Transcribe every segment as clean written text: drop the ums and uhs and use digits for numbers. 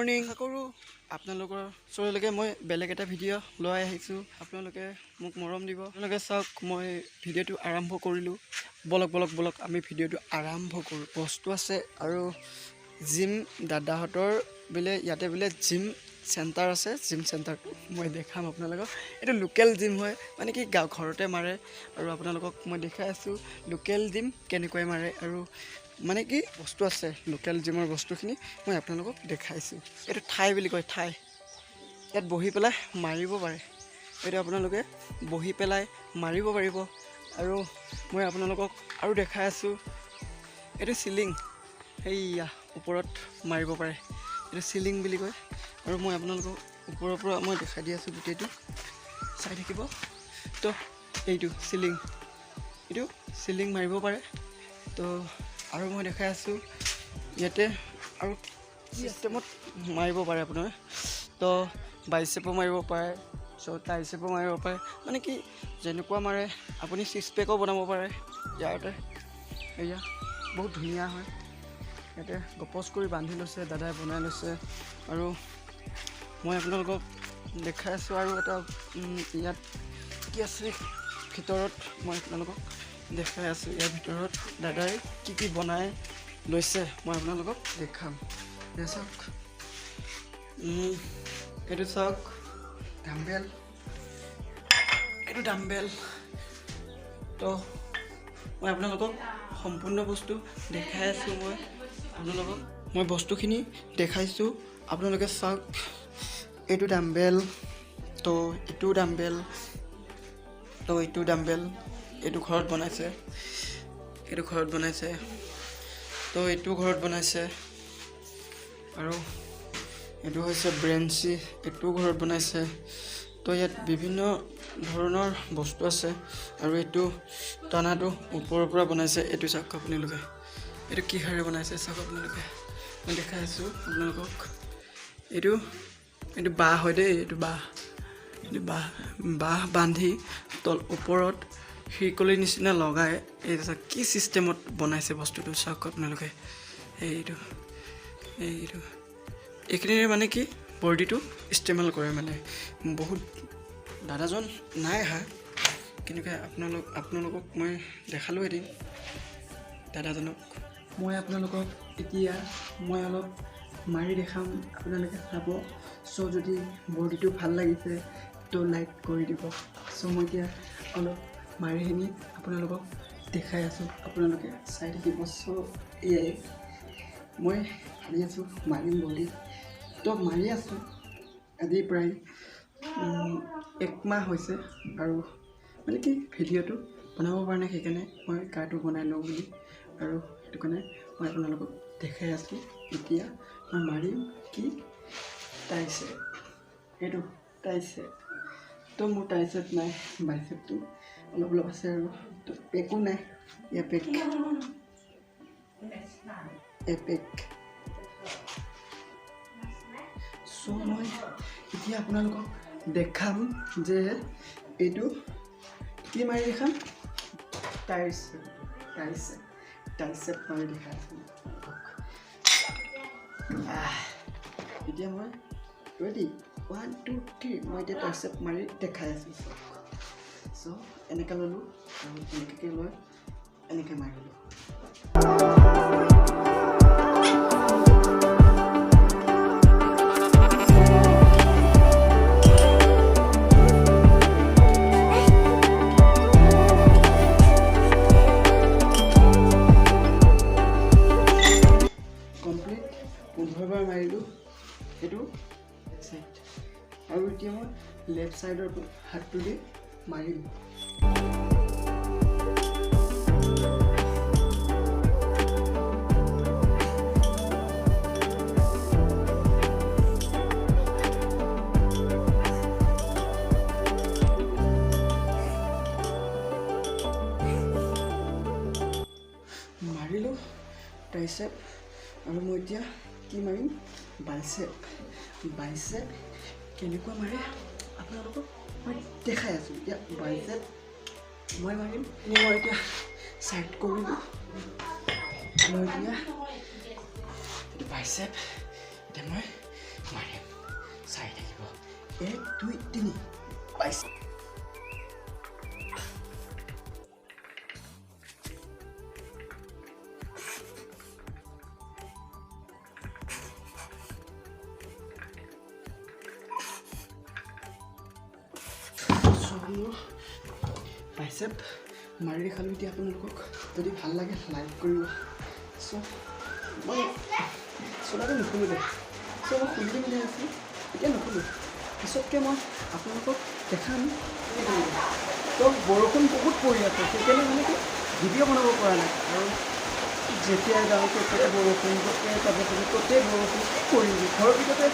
Morning. আশা কৰোঁ আপোনালোকৰ ওচৰলৈকে মই বেলেগ এটা ভিডিঅ' লৈ আহিছোঁ। আপোনালোকে মোক মৰম দিব। আপোনালোকে চাওক, মই ভিডিঅ'টো আৰম্ভ কৰিলোঁ। বলক বলক বলক, আমি ভিডিঅ'টো আৰম্ভ কৰোঁ। বস্তু আছে আৰু জিম দাদাহঁতৰ বোলে ইয়াতে বোলে জিম চেণ্টাৰ আছে। জিম চেণ্টাৰটো মই দেখাম আপোনালোকক। এইটো লোকেল জিম হয়, মানে কি গাঁও ঘৰতে মাৰে। আৰু আপোনালোকক মই দেখাই আছোঁ লোকেল জিম কেনেকৈ মাৰে আৰু মানে কি বস্তু আছে। লোকেল জিমৰ বস্তুখিনি মই আপোনালোকক দেখাইছোঁ। এইটো ঠাই বুলি কয়, ঠাই। ইয়াত বহি পেলাই মাৰিব পাৰে। এইটো আপোনালোকে বহি পেলাই মাৰিব পাৰিব। আৰু মই আপোনালোকক আৰু দেখাই আছোঁ, এইটো চিলিং, সেইয়া ওপৰত মাৰিব পাৰে। এইটো চিলিং বুলি কয়। আৰু মই আপোনালোকক ওপৰৰ পৰা মই দেখাই দি আছোঁ গোটেইটো, চাই থাকিব। তো এইটো চিলিং, এইটো চিলিং মাৰিব পাৰে। তো আৰু মই দেখাই আছোঁ ইয়াতে আৰু চিষ্টেমত মাৰিব পাৰে আপোনাৰ। তো বাইচেপো মাৰিব পাৰে, চ' ট্ৰাইচেপো মাৰিব পাৰে, মানে কি যেনেকুৱা মাৰে আপুনি। ছিক্স পেকো বনাব পাৰে ইয়াতে। এয়া বহুত ধুনীয়া হয়। ইয়াতে গপচ কৰি বান্ধি লৈছে, দাদাই বনাই লৈছে। আৰু মই আপোনালোকক দেখাই আছোঁ আৰু এটা ইয়াত কি আছে ভিতৰত মই আপোনালোকক দেখাই আছোঁ। ইয়াৰ ভিতৰত দাদাই কি কি বনাই লৈছে মই আপোনালোকক দেখাম। এয়া চাওক, এইটো চাওক ডাম্বেল, এইটো ডাম্বেল। তো মই আপোনালোকক সম্পূৰ্ণ বস্তু দেখাই আছোঁ। মই আপোনালোকক মই বস্তুখিনি দেখাইছোঁ, আপোনালোকে চাওক। এইটো ডাম্বেল, তো এইটো ডাম্বেল, তো এইটো ডাম্বেল। এইটো ঘৰত বনাইছে, এইটো ঘৰত বনাইছে, তো এইটো ঘৰত বনাইছে। আৰু এইটো হৈছে ব্ৰেঞ্চি, এইটোও ঘৰত বনাইছে। তো ইয়াত বিভিন্ন ধৰণৰ বস্তু আছে। আৰু এইটো টানাটো ওপৰৰ পৰা বনাইছে। এইটো চাওক আপোনালোকে, এইটো কিহেৰে বনাইছে চাওক আপোনালোকে। মই দেখাই আছোঁ আপোনালোকক। এইটো বাঁহ হয় দেই, এইটো বাঁহ, এইটো বাঁহ। বাঁহ বান্ধি তল ওপৰত শিকলিৰ নিচিনা লগাই এইটো চাওক কি চিষ্টেমত বনাইছে বস্তুটো, চাওক আপোনালোকে। এইটো এইখিনিৰে মানে কি বডিটো ইস্তেমাল কৰে। মানে বহুত দাদাজন নাই অহা, কিন্তু আপোনালোকক মই দেখালোঁ এদিন দাদাজনক। মই আপোনালোকক এতিয়া মই অলপ মাৰি দেখাম, আপোনালোকে চাব। চ' যদি বডিটো ভাল লাগিছে তো লাইক কৰি দিব। চ' মই এতিয়া অলপ মাৰিখিনি আপোনালোকক দেখাই আছোঁ, আপোনালোকে চাই থাকিব। চ' এয়াই মই ভাবি আছোঁ মাৰিম বডি। তো মাৰি আছোঁ আজি প্ৰায় এক মাহ হৈছে। আৰু মানে কি ভিডিঅ'টো বনাব পৰা নাই, সেইকাৰণে মই গাটো বনাই লওঁ বুলি। আৰু সেইটো কাৰণে মই আপোনালোকক দেখাই আছোঁ। এতিয়া মই মাৰিম কি ট্ৰাইচেপ, এইটো ট্ৰাইচেপ। তো মোৰ ট্ৰাইচেপ নাই, বাইচেপটো অলপ অলপ আছে। আৰু তো পেকো নাই, ইয়াৰ পেক, এ পেক। চ' মই এতিয়া আপোনালোকক দেখাম যে এইটো কি মাৰি দেখাম, ট্ৰাইচেপ, ট্ৰাইচেপ, ট্ৰাইচেপ মাৰি দেখাই আছোঁ। এতিয়া মই ৰেডি, 1 2 3। মই এতিয়া ট্ৰাইচেপ মাৰি দেখাই আছোঁ। চ' এনেকৈ ল'লোঁ আৰু এনেকৈ লৈ এনেকৈ মাৰিলোঁ। কমপ্লিট 15 বাৰ মাৰিলোঁ এইটো চাইড। আৰু এতিয়া মই লেফ্ট ছাইডৰ হাতটো দি মাৰিম। মাৰিলোঁ ট্ৰাইচেপ। আৰু মই এতিয়া কি মাৰিম? বাইচেপ। বাইচেপ কেনেকুৱা মাৰে আপোনালোকক মই দেখাই আছোঁ। এতিয়া বাইচেপ মই মাৰিম। মই এতিয়া চাইড কৰিলোঁ। মই এতিয়া এইটো বাইচেপ, এতিয়া মই মাৰিম, চাই থাকিব। 1 2 3 বাইছ। বাইচেপ মাৰি দেখালোঁ এতিয়া আপোনালোকক। যদি ভাল লাগে লাইক কৰিব। চ' মই চোলাটো নুখোলোঁ দে, চ' মই খুলি দিম বুলি ভাবিছিলোঁ, এতিয়া নুখোলোঁ, পিছতকৈ মই আপোনালোকক দেখাম। তো বৰষুণ বহুত পৰি আছে, সেইকাৰণে মানে কি ভিডিঅ' বনাব পৰা নাই। আৰু যেতিয়াই যাওঁ তেতিয়াই বৰষুণ, যেতিয়াই যাব খোজোঁ ত'তেই বৰষুণ। কি কৰিম, ঘৰৰ ভিতৰতে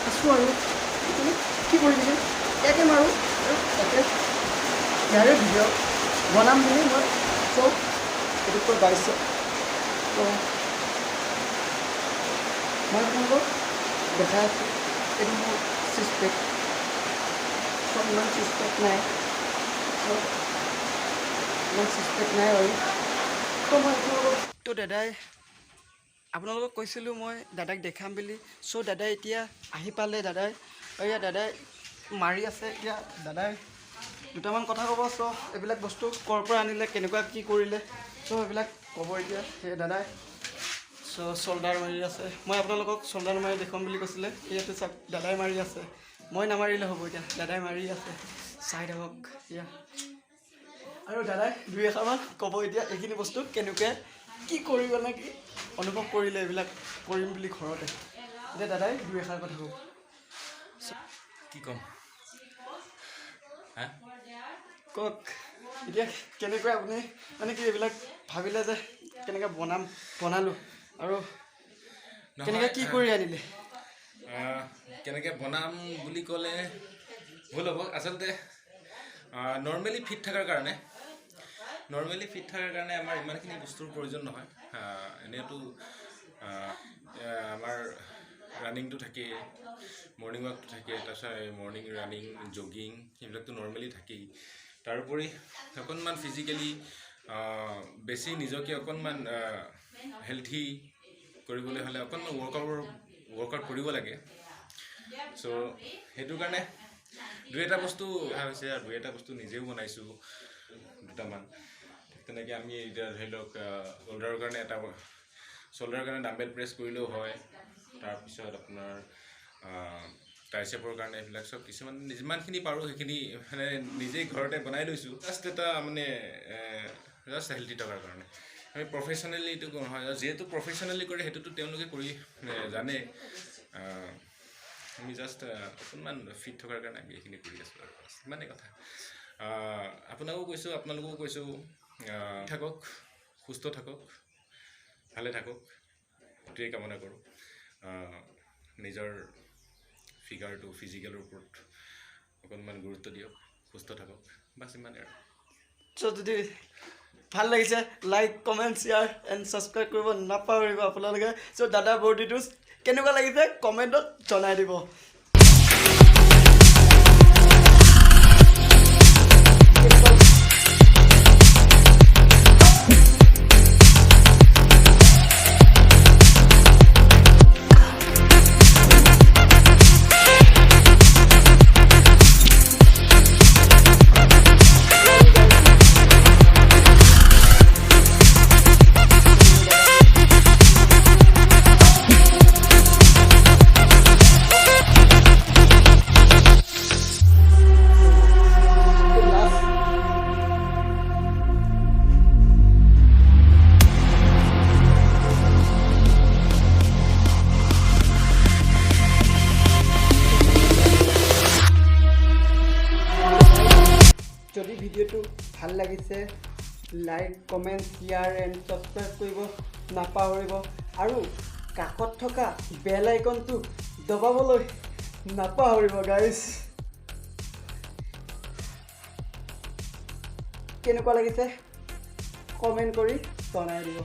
আছোঁ আৰু সেইকাৰণে কি কৰিম এতিয়া, ইয়াকে মাৰোঁ আৰু তাকে ইয়াৰে ভিডিঅ' বনাম বুলি মই। চ' এইটো কয় বাইচেপ। ত' মই আপোনালোকক দেখাই আছোঁ, এইটো মোৰ ছিক্স পেক। চ' ইমান ছিক্স পেক নাই, চ' ইমান ছিক্স পেক নাই বাৰু। ত' মই আপোনালোকক, ত' দাদাই আপোনালোকক কৈছিলোঁ মই দাদাক দেখাম বুলি। চ' দাদাই এতিয়া আহি পালে। দাদাই এতিয়া দাদাই মাৰি আছে। এতিয়া দাদাই দুটামান কথা ক'ব। চ' এইবিলাক বস্তু ক'ৰ পৰা আনিলে, কেনেকুৱা কি কৰিলে, চ' এইবিলাক ক'ব এতিয়া সেই দাদাই। চ' চল্ডাৰ মাৰি আছে, মই আপোনালোকক চল্ডাৰ মাৰি দেখুৱাম বুলি কৈছিলে। ইয়াতে চাওক দাদাই মাৰি আছে, মই নামাৰিলে হ'ব, এতিয়া দাদাই মাৰি আছে, চাই থাকক এতিয়া। আৰু দাদাই দুই এষাৰমান ক'ব এতিয়া এইখিনি বস্তু কেনেকৈ কি কৰিব নে কি অনুভৱ কৰিলে এইবিলাক কৰিম বুলি ঘৰতে। এতিয়া দাদাই দুই এষাৰ কথা ক'ব। কি ক'ম হা, কওক এতিয়া কেনেকৈ আপুনি মানে কি এইবিলাক ভাবিলে যে কেনেকৈ বনাম, বনালোঁ আৰু কেনেকৈ কি কৰি আনিলে? কেনেকৈ বনাম বুলি ক'লে ভুল হ'ব। আচলতে নৰ্মেলি ফিট থকাৰ কাৰণে, আমাৰ ইমানখিনি বস্তুৰ প্ৰয়োজন নহয়। এনেইতো আমাৰ ৰানিংটো থাকেই, মৰ্ণিং ৱাকটো থাকে, তাৰপিছত মৰ্ণিং ৰানিং, জগিং সেইবিলাকতো নৰ্মেলি থাকেই। তাৰোপৰি অকণমান ফিজিকেলি বেছি নিজকে অকণমান হেল্থি কৰিবলৈ হ'লে অকণমান ৱৰ্কআউট কৰিব লাগে। চ' সেইটো কাৰণে দুই এটা বস্তু অহা হৈছে আৰু দুই এটা বস্তু নিজেও বনাইছোঁ দুটামান। ঠিক তেনেকৈ আমি এতিয়া ধৰি লওক শ্বল্ডাৰৰ কাৰণে এটা, শ্বল্ডাৰৰ কাৰণে ডাম্বেল প্ৰেছ কৰিলেও হয়। তাৰপিছত আপোনাৰ ট্ৰাইচেপৰ কাৰণে এইবিলাক চব কিছুমান যিমানখিনি পাৰোঁ সেইখিনি মানে নিজেই ঘৰতে বনাই লৈছোঁ। জাষ্ট এটা মানে জাষ্ট হেল্থি থকাৰ কাৰণে। আমি প্ৰফেচনেলি এইটো নহয়, যিহেতু প্ৰফেচনেলি কৰে সেইটোতো তেওঁলোকে কৰি জানে। আমি জাষ্ট অকণমান ফিট থকাৰ কাৰণে আমি এইখিনি কৰি আছোঁ আৰু ইমানেই কথা। আপোনাকো কৈছোঁ, আপোনালোকো কৈছোঁ, থাকক, সুস্থ থাকক, ভালে থাকক, সেইটোৱে কামনা কৰোঁ। নিজৰ ফিগাৰটো, ফিজিকেলৰ ওপৰত অকণমান গুৰুত্ব দিয়ক, সুস্থ থাকক, বাছ ইমানেই আৰু। চ' যদি ভাল লাগিছে like, comment, share and subscribe কৰিব নাপাহৰিব আপোনালোকে। চ' দাদাৰ বডিটো কেনেকুৱা লাগিছে কমেণ্টত জনাই দিব। যদি ভিডিঅ'টো ভাল লাগিছে like, comment, share and subscribe কৰিব নাপাহৰিব আৰু কাষত থকা বেল আইকনটো দবাবলৈ নাপাহৰিব গাইজ। কেনেকুৱা লাগিছে কমেণ্ট কৰি জনাই দিব।